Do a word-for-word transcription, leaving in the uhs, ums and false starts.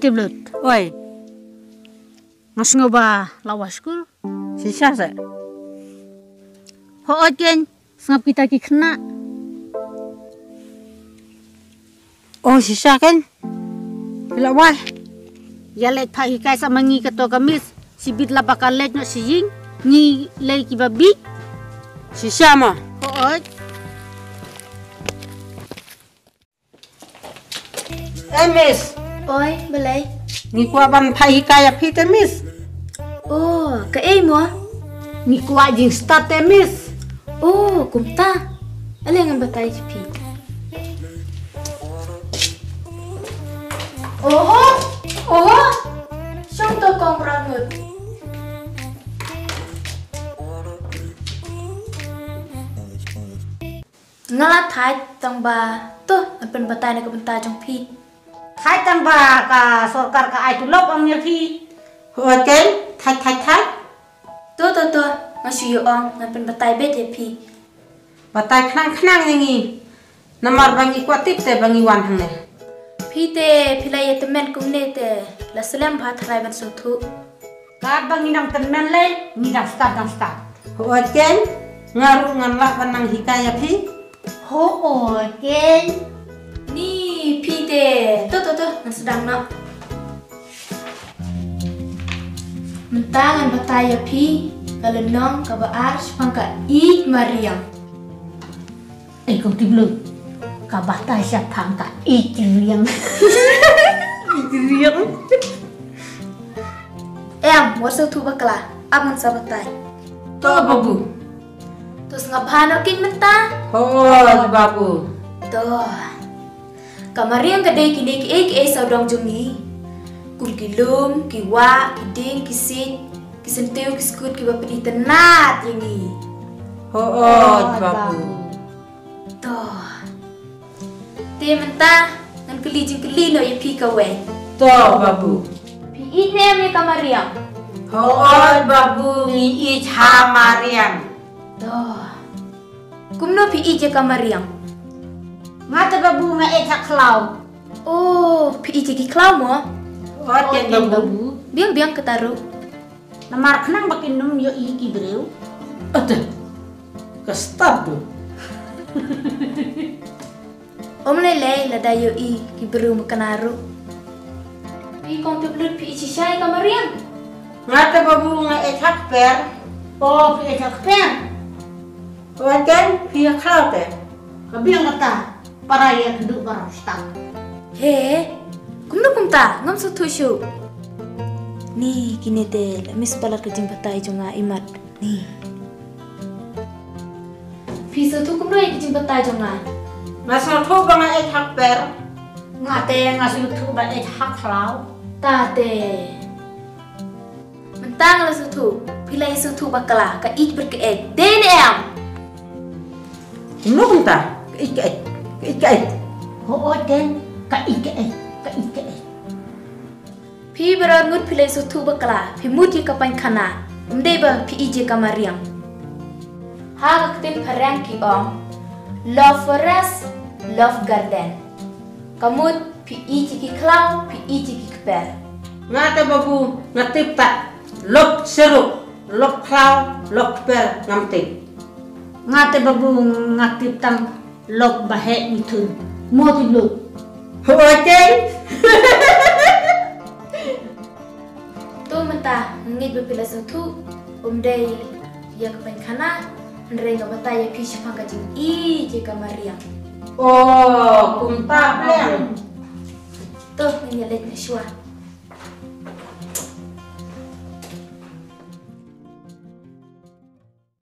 Tiblut. Oi. Nga sngew ba la wai skul. Shisha se. Hooid kein, sngap kita ki khynnah. Oh, shisha kein. Phi la wai. Ïa leit phah hikai sa ma ngi kato ka miss. Shibit la ba ka leit noh sha ïing, ngi lei kiba bieit. Shisha ma. Hooid. Eh, miss. Oi, balei? Ngi kwah ban phah hikai ïa phi te, miss. Oh, kaei mo? Ngi kwah jingstad te, miss. Oh, kumta. Ale ngan batai ïa phi. Oho, oho. Shong to kong rangut. Nga la thait tang ba, to, ngan pynbatai na ka bynta jong phi. Thait tang ba ka sorkar ka ai tulop ong ïa phi. Hooid kein, thait, thait, thait. To, to, to, nga shu ïa ong, ngan pynbatai beit ïa phi. Batai khnang khnang ïa ngi. Namar ba ngi kwah tip te ba ngi wan hangne. Phi te, phi la ïa tymmen kumne te, la slem bha tharai ban sngewthuh. Katba ngi dang tymmen lei, ngi dang stad, dang stad. Hooid kein, nga ruh ngan lah ban nang hikai ïa phi. Hooid kein. Ni phi te, to, to, to, ngan sdang noh. Mynta ngan batai ïa phi ka lynnong kaba ar shaphang ka ïeit mariang. Ei, kong Tiblut. Ka batai shaphang ka ïeit riang. Ïeit riang. Em, wat sngewthuh bakla, ap ngan sa batai. To, babu. To sngap bha noh kein mynta. Hooid, babu. To. Ka mariang ka dei kine kiei kiei sawdong jong ngi. Kum ki lum, ki wah, ki dieng, ki siej, ki syntiew, ki skud kiba pynitynnad ïa ngi. Hooid, babu. To. Te mynta ngan kylli jingkylli noh ïa phi kawei. To, babu. Phi ïeit ne em ïa ka mariang? Hooid, babu, ngi ïeit ha mariang. To. Kumno phi ïeit ïa ka mariang? Nga te, babu, nga ïeit ha khlaw. Oh, phi ïeit ïa ki khlaw mo? Hooid kein, babu. Biang biang kata ruh. Namar khnang ba kin ym ïohi ki briew. Ate. Ka stad tu. Ym lei lei lada ïohi ki briew mynta ruh. Phi kong Tiblut, phi ïeit shisha ïa ka mariang? Nga te, babu, nga ïeit ha kper. Oh, phi ïeit ha kper. Wat kein, phi ïa khlaw te. Ka biang kata, para ïa kynduh baroh stad. He, kumno kumta, ngam sngewthuh shuh. Ni, kine te la miss palat ka jingbatai jong nga imat. Ni. Phi sngewthuh kumno ïa ka jingbatai jong nga? Nga sngewthuh ba nga ïeit ha kper. Nga te nga sngewthuh ba ïeit ha khlaw. Ta te. Mynta nga la sngewthuh, phi la ïa sngewthuh bakla, ka ïeit bad ka ïeit. Dei ne em? Kumno kumta? Ka ïeit, ka ïeit, ka ïeit, ka ïeit. Hooid kein, ka ïeit, ka ïeit, ka ïeit, ka ïeit. Phi baroh ngut phi la ïa sngewthuh bakla, phi mut ïa ka paikhana, ym dei ba phi ïeit ïa ka mariang. Ha ka ktien phareng ki ong, love forest, love garden. Ka mut phi ïeit ïa ki khlaw, phi ïeit ïa ki kper. Nga te babu, nga tip ta, love syruk, love khlaw, love kper ngam tip. Nga te babu, nga tip tang love ba heh mithun. Mo Tiblut? Hooid kein. To mynta, nga ngeit ba phi la sngewthuh, ym dei ïa ka paikhana, hynrei nga batai ïa phi shaphang ka jingïeit ïa ka mariang. Oh, kumta pleng. To, ngin ïa leit na shuwa.